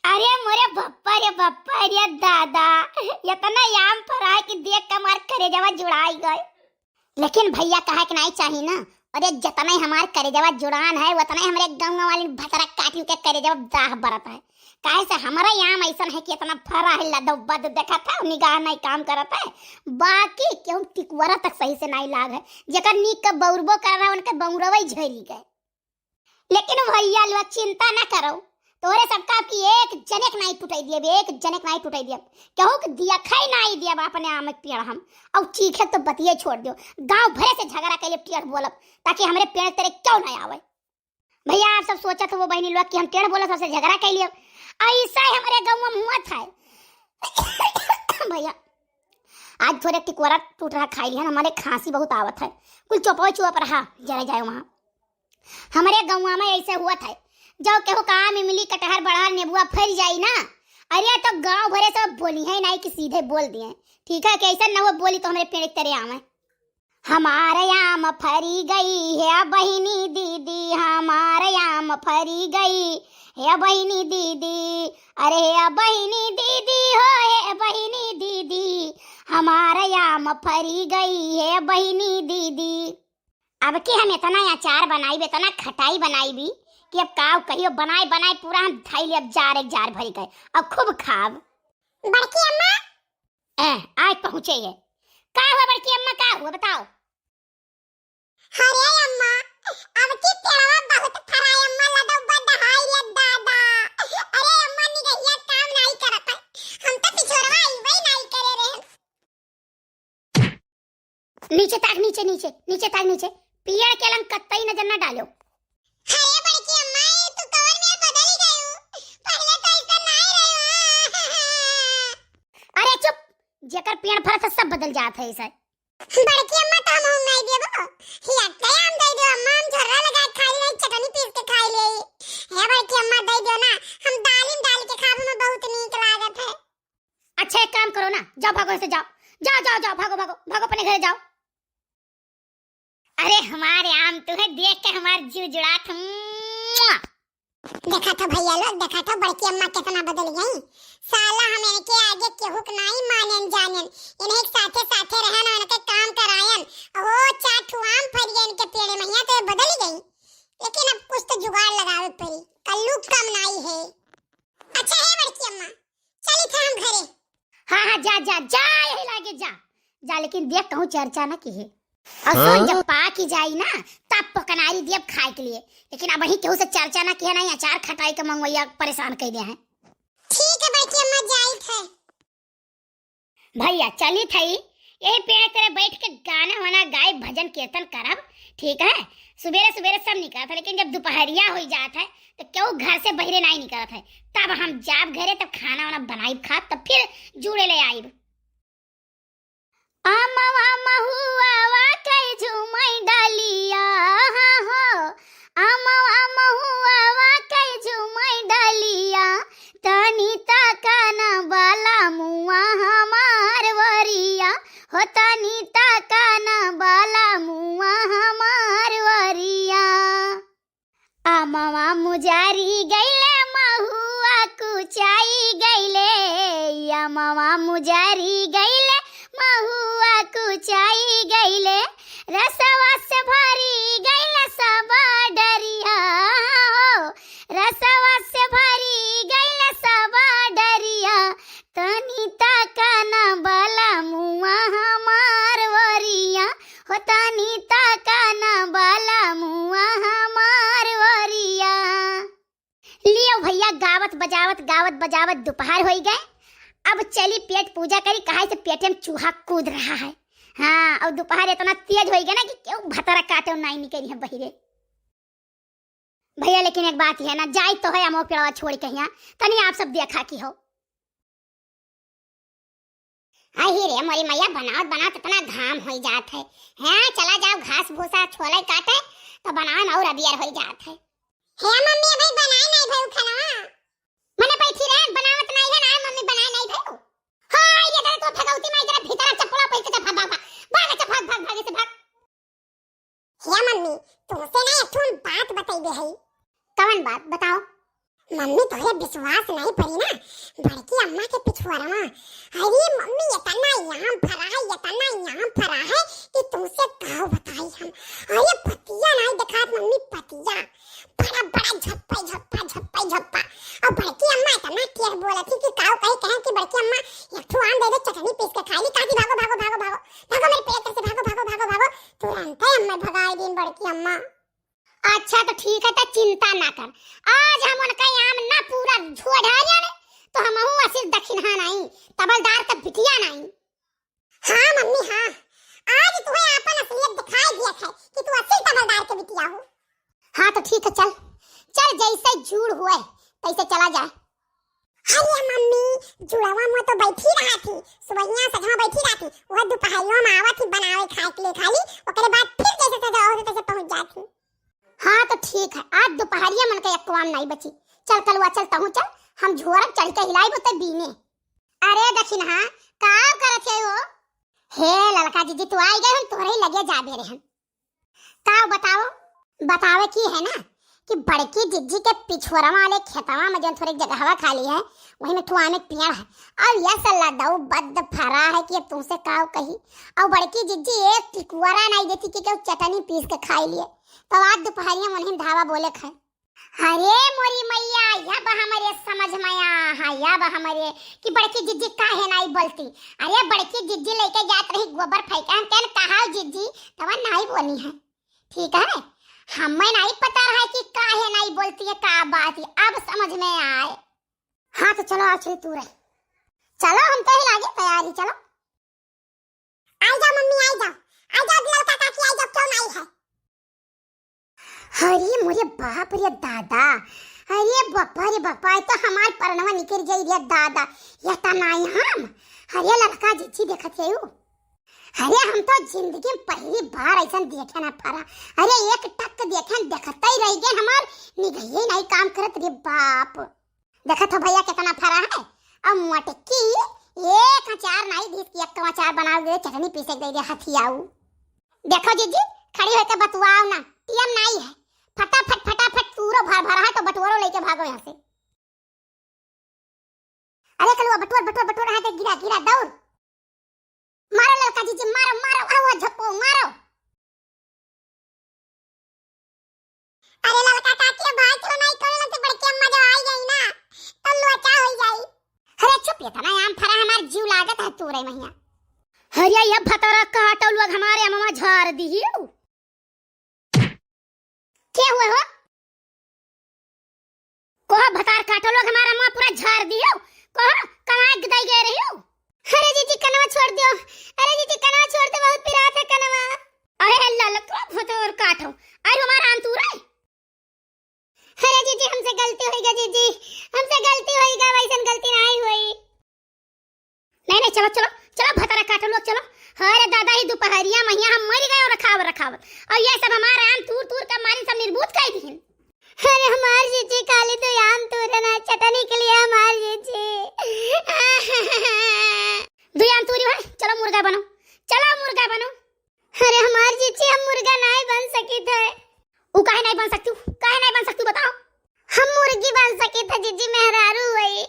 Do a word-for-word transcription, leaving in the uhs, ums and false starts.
अरे मोरे बप्पा रे बप्पा रे दादा, इतना आम फरा है कि देख के हमार करेजवा जुड़ाई गए। लेकिन भइया, कहे के नाई चाही ना, अरे जतना ही हमार करेजवा जुड़ान है, उतना ही हमरे गाँव वाली भतरा काटिन के करेजवा दाह बरत है। काहे से हमरा आम ऐसन है कि इतना फरा है, लदो बद देखत है, निगाह नाई काम करत है, बाकी केहू टिकुअरा तक सही से नाई लाग है। जेकर नीक के बौरबो कर रहा है, उनके बौरवा ही झरी गए। लेकिन भइया लोग चिंता ना करो, तोहरे सबका की एक जने के नाई टूटाई दियब, एक जने के नाई टूटाई दियब, केहू के दिया खाई नाई दियब अपने आम के पेड़ हम। और चीखे तो बतिये छोड़ दियो, गाँव भरे से झगड़ा कैले टेढ़ बोलब, ताकि हमरे पेड़ तेरे केहू ना आवे। भइया, आप सब सोचत हो वो बहिनी लोग कि हम टेढ़ बोलब, सबसे झगड़ा कैले। ऐसा ही हमरे गाँव में हुआ था। भइया, आज थोरे टिकोरा टूट रहा खाई लिहन, हमरे खांसी बहुत आवत है, कुल चोपवे चुअप रहा, जरा जाए वहाँ। हमरे गौवा में ऐसे हुआ था, जब केहू का आम, इमली, कटहर, बड़हर, नेबुआ फर जाई ना, अरे तो गाँव भरे सब बोली है नाई कि सीधे बोल दिए, ठीक है, कि ऐसा न हो बोली तो हमरे पेड़ के तरे आवे। हमार आम फरी गई है बहिनी दीदी, हमार आम फरी गई है बहिनी दीदी, अरे है बहिनी दीदी हो, है बहिनी दीदी, हमार आम फरी गई है बहिनी दीदी। अब की हम इतना अचार बनाई, इतना खटाई बनाई भी कि अब का कहियो, बनाए बनाए पूरा हम धई ले अब जार एक जार भरी गए, अब खूब खाब। बड़की अम्मा। ए, आज पहुँचे ये। का हुआ बड़की अम्मा, का हुआ बताओ? अरे अम्मा, अब की पेड़वा बहुत फराए अम्मा, लदो बद हाय रे दादा। अरे अम्मा, निगहिया काम नाई करत है, हम तो पिछोरवा अइबे नाई करे रहे। नीचे ताक, नीचे, नीचे, नीचे ताक, नीचे। पेड़ के लंग कतई नजर ना डालो। अरे बड़की अम्मा, ये तू कवन मेर बदल गयू? पहले तो ऐसा नाई रहे। अरे चुप, जेकर पेड़ फरत है सब बदल जात है ऐसा। बड़की अम्मा, तो हम नाई देबो। हिया कई आम दे दो अम्मा, हम झोरा लगा के खाई ले, चटनी पीस के खाई ले। हे बड़की अम्मा, दे दो ना, हम दालिम डाल के खाबो में बहुत नीक लागत है। अच्छा, एक काम करो ना, जाओ, भागो यहाँ से, जाओ, जाओ, जाओ, जाओ, भागो, भागो, भागो, अपने घरे जाओ। अरे, हमारे आम तुम्हें देख के हमार जीव जुड़ात है। मुआ! देखा था भइया लोग, देखा था बड़की अम्मा कितना बदल गई। साला हम इनके आगे केहू के नाई मानेन जानेन, इन्हें साथे साथे रहन और इनके काम करायन। ओ, चार ठो आम फरिए इनके पेड़े में, हिया तो ये बदल गई, लेकिन अब कुछ तो जुगाड़ लगावे पड़ी, कल्लू कम नाई है। अच्छा है बड़की अम्मा, चली थे हम घरे। हाँ, हाँ, जा, जा, जा, यही लागे, जा, जा, लेकिन देख कहूँ चर्चा ना किहे। और सुन, हाँ? जब पाकी जाई ना, तब पकनारी दियब खाए के लिए, लेकिन अबहीं केहू से चर्चा ना किहे, नहीं अचार खटाई के मंगवैया परेशान कइ दे हैं। ठीक है बड़की अम्मा, जाई थे। भइया, चली थई, यही पेड़ तरे बैठ के गाना वाना गाइब, भजन कीर्तन करब, ठीक है? सुबेरे सुबेरे सब निकलत है, लेकिन जब दुपहरिया होइ जात है, तो केहू घर से बहिरे नाई निकलत है। तब हम जाब घरे, तब खाना वाना बनाइब, खाब, तब फिर जुड़े ले आइब। अमवा महुआवा के झूमई डलिया, हाँ हो, अमवा महुआवा के झूमई डलिया, तनी तका न बलमुआ हमार वरिया, हो तनी तका न बलमुआ हमार वरिया। अमवा मुजारी गइले, महुआ कुचाई गइले, अमवा मुजारी गइले, महुआ कुचाई गइले, रसवा से भरी गइले सब डरिया हो, रसवा से भरी गइले सब डरिया, तनी तका न बलमुआ हमार वरिया, हो तनी तका न बलमुआ हमार वरिया। लियो भइया, गावत बजावत, गावत बजावत दोपहर होइ गए। अब चली पेट पूजा करी, काहे से पेटे में चूहा कूद रहा है। हाँ, और दोपहर इतना तेज होइ गए ना कि केहू भतरा काटे नाई निकरी है बहिरे। भइया, लेकिन एक बात है ना, जाई तो है अमो पेड़वा छोड़ के हियाँ, तनी आप सब देखा की हो। अही रे मोरी मैया, बनावत बनावत इतना घाम होइ जात है। हैं, चला जाओ घास भूसा छोले काटे, तो बनावन और अबियर होइ जात है। हे मम्मी, अबही बनाए नाई भइउ खाना। मने बैठी रहे, बनावत नाई है ना, मम्मी बनाए नाई भइउ। हाय रे दादा, तो भगवती माई जरा भीतर चप्पला पहिर के भाग, भाग, भाग, भाग, अच्छा, भाग, भाग, भाग, इसे भाग। हे मम्मी, तुमसे ना एक ठो हम बात बतइबे हई। कवन बात बताओ? मम्मी, तोहरे विश्वास नाहीं पड़ी ना, बड़की अम्मा के पिछुअरवा। अरे मम्मी, इतना आम फरा है, इतना आम फरा है कि तुमसे का बताई हम। अरे पतिया नाहीं देखात मम्मी, पतिया। बड़ा बड़ा झप्पा झप्पा झप्पा झप्पा। और बड़की अम्मा इतना टेढ़ बोलत ही कि काऊ कही, कहे कि बड़की अम्मा, एक ठो आम दे दे, चटनी पीस के खाई ली। काकी, भागो भागो भागो भागो, भागो मेरे पेट से, भागो भागो भागो भागो। तुरंत है अम्मा भगाई दिन बड़की अम्मा। अच्छा तो ठीक है, तो चिंता ना कर, आज हम उनका आम ना पूरा झोड़ा जाने, तो हमहू असिल दखिनहा नाहीं, तबलदार का बिटिया नाहीं। हाँ मम्मी हाँ, आज तुहे आपन असलियत दिखाई दिया है कि तू असिल तबलदार के बिटिया हो। हाँ तो ठीक है, चल चल, जैसे जूड़ हुए तैसे चला जाए। अरे मम्मी, जुड़वा में तो बैठी रहा थी, सुबहिया सजवा बैठी रहा थी, वह दोपहरिया में आवा थी बनावे खाए के लिए खाली, ओकरे बाद फिर जैसे सजवा होते तैसे पहुंच जाती। हाँ तो ठीक है, आज दोपहरिया मन के एक काम नाहीं बची। चल कलुआ चल, तहूँ चल, हम झोरक चढ़ के हिलाई बोते बीने। अरे दखिनहा, का करत है हो? हे ललका जीजी, तू आई गए, हम तोहरे ही लगे जाबे रहन। का बताओ? बतावे की है ना कि बड़की जीजी के पिछुअरवा वाले खेतवा में जौन थोड़ी जगहवा खाली है, वही में ठो आमे के पेड़ है। अब यह सल्ला दऊ बद फरा है कि अब तुमसे का कही। और बड़की जीजी एक टिकुअरा नाहीं देती कि केहू चटनी पीस के खाई लिए। तो आज दोपहरिया में उन्हीं धावा बोले खाए। अरे मोरी मैया, यब हमरे समझ में आ, हाँ, यब हमरे कि बड़की जिज्जी काहे नाहीं बोलती। अरे बड़की जिज्जी लेके जात रही गोबर फेंके, हम कहन कहा जिज्जी, तब नाहीं बोली है। ठीक है, हमें नाहीं पता रहा कि काहे नाहीं बोलती है, का बात है, अब समझ में आए। हाँ तो चलो, आओ चली तू रही, चलो हम तो ही लागे तैयारी, चलो। आई जाओ मम्मी, आई जाओ, आई जाओ ललका काकी, आई जाओ, क्यों नाहीं है? अरे मोरे बाप रे दादा, अरे बापा रे बापा, ये तो हमार परनवा निकल जाई रे दादा, ये तो नाहीं हम। अरे ललका जिज्जी देखत है यू। अरे हम तो जिंदगी में पहली बार ऐसन देखे ना फरा। अरे एक टक देखे, देखते ही रह गए, हमार निगहिए नाहीं काम करत रे बाप। देखत हो भैया कितना फरा है, और मोटकी एक अचार नाहीं दीस कि एक अचार बनाओ दे, चटनी पीसे दे दे हथियाऊ। देखो जीजी, खड़ी होके बतुआओ ना, टीएम नाहीं है, फटाफट फटाफट पूरो भर भरा है तो बटोरो लेके भागो यहाँ से। अरे कलुआ बटोर बटोर बटोर, हाथ गिरा गिरा दौड़। मारो ललका जीजी, मारो मारो, आओ झप्पो मारो। अरे ललका काकी, भाई चलो नाहीं करे लगते, बड़की अम्मा जब आई गई ना तो लोचा हो जाई। अरे चुप, ये तना आम फरा, हमार जीव लागत है तू रे मैया। अरे ये भतरा काटो लोग हमारे अम्मा झार दी। के हुए हो? कहो भतार काटो लोग हमारा मुँह पूरा झार दियो। कहो कहाँ गदाई गए रही हो? अरे जीजी कनवा छोड़ दियो। अरे जीजी कनवा छोड़ दे, बहुत पिरात है कनवा। अरे ललका भतोर काटो। अरे हमारा आम तू रे। अरे जीजी हमसे गलती होई गा जीजी, हमसे गलती होई गा, वैसन गलती नाहीं होई। नहीं नहीं, चलो चलो चलो, भतरा काटो लोग चलो। अरे दादा, ही दोपहरिया महिया हम मर गए और रखावत रखावत, और ये सब हमारा आम तूर तूर का मारी सब निर्बूत कर दीहिन। अरे हमार जीजी खाली तो आम तूरे ना, चटनी के लिए हमार जीजी। दो आम तूरी है, चलो मुर्गा बनो, चलो मुर्गा बनो। अरे हमार जीजी, हम मुर्गा नाहीं बन सकी थे। उ काहे नाहीं बन सकती, काहे नाहीं बन सकती बताओ? हम मुर्गी बन सकी थे जीजी, मेहरारू हुई।